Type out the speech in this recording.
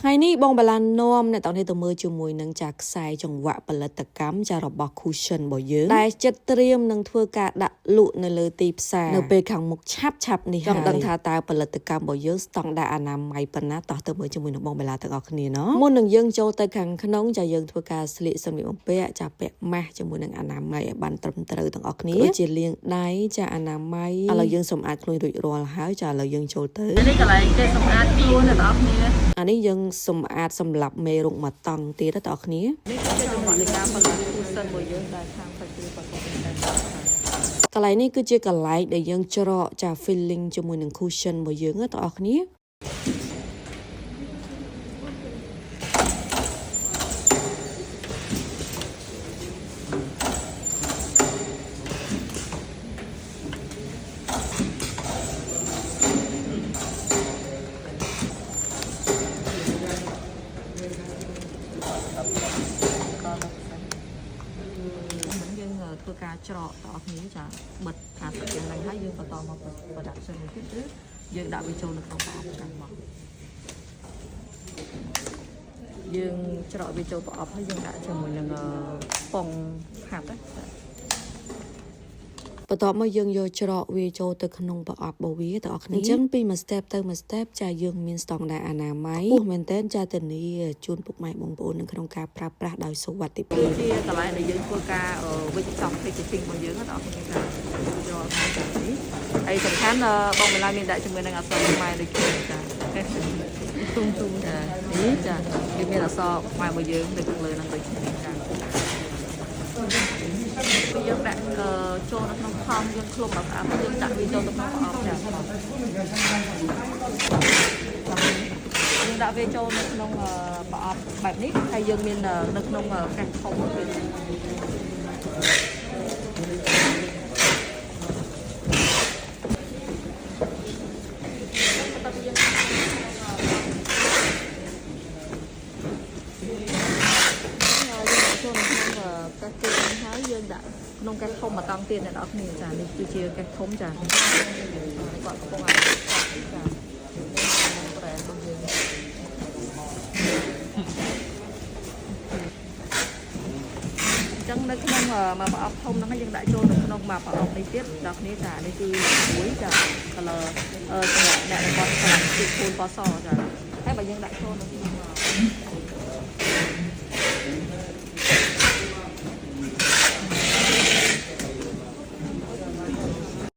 ថ្ងៃនេះបងបាឡានាំអ្នកទាំងនេះទៅមើលជាមួយនឹងចាខ្សែចង្វាក់ផលិតកម្មចារបស់ cushion របស់យើងដែលចិត្តត្រៀមនឹងធ្វើការដាក់លក់នៅលើទីផ្សារនៅពេលខាងមុខឆាប់ឆាប់នេះហើយចង់ដឹងថាតើផលិតកម្មរបស់យើងស្តង់ដារអនាម័យប៉ុណ្ណាតោះទៅមើលជាមួយនឹងបងបាឡាទាំងអស់គ្នាណោះមុននឹងយើងចូលទៅខាងក្នុងចាយើងធ្វើការស្លៀកសម្លៀកបំពាក់ចាពាក់ម៉ាស់ជាមួយនឹងអនាម័យឲ្យបានត្រឹមត្រូវទាំងអស់គ្នាដូចជាលាងដៃចាអនាម័យឥឡូវយើងសម្អាតខ្លួនរួចរាល់ហើយចាឥឡូវយើងចូលទៅ នេះកន្លែងគេសម្អាតខ្លួនអ្នកនរគ្នា អានេះយើងសម្អាតសម្រាប់មេរោគមកតង់ទៀតណាបងប្អូនគ្នា នេះគឺជាចង្វាក់នៃការផលិត cushion របស់យើងដែលខាង factory គាត់កំពុងតែធ្វើ កន្លែងនេះគឺជាកន្លែងដែលយើងច្រកចា filling ជាមួយនឹង cushion របស់យើងណាបងប្អូនគ្នា មិនយើងធ្វើការច្រកបងប្អូនចាបិទខាទឹកយ៉ាងហ្នឹងហើយយើងបន្តមក production មួយទៀតគឺយើងដាក់វាចូលនៅក្នុងប្រអប់ចាំមកយើងច្រកវាចូលប្រអប់ហើយយើងដាក់ជាមួយនឹងប៉ុងហាត់ណាចា បន្ទាប់មកយើងយកច្រកវាចូលទៅក្នុងប្រអប់របស់វាបងប្អូនគ្នាអញ្ចឹងពីមួយ step ទៅមួយ step ចាយើងមានស្តង់ដារអនាម័យពោះមែនតើចាធានាជូនពុកម៉ែបងប្អូននៅក្នុងការប្រើប្រាស់ដោយសុវត្ថិភាព ជាកន្លែងដែលយើងធ្វើការវិចចំ packaging របស់យើងណាបងប្អូនចាចូលហើយចានេះហើយសំខាន់បងមេឡាមានដាក់ជាមួយនឹងអក្សរខ្មែរដូចគ្នាចាទុំទុំចានេះចាវាមានអក្សរខ្មែររបស់យើងនៅខាងលើហ្នឹងដូចគ្នាចាយើងដាក់ចូលនៅក្នុងថង់យើងឃ្លុំដល់ស្អាតយើងដាក់វាចូលទៅក្នុងប្រអប់ចាយើងដាក់វាចូលនៅក្នុងប្រអប់បែបនេះហើយយើងមាននៅក្នុងកាសធំមួយទៀត យើងដាក់ចូលនៅក្នុងកេះទូហ្នឹងហើយយើងដាក់ក្នុងកេះធំមួយតង់ទៀតអ្នកនរគ្នាចានេះគឺជាកេះធំចានេះគាត់កំពុងឲ្យចាប្រែរបស់យើងអញ្ចឹងនៅក្នុងមួយប្រអប់ធំហ្នឹងយើងដាក់ចូលនៅក្នុងមួយប្រអប់នេះទៀតដល់គ្នាចានេះគឺមួយចា color សម្រាប់អ្នកដែលគាត់ស្រឡាញ់ទីខូនពណ៌សចាហើយបើយើងដាក់ចូលនៅក្នុង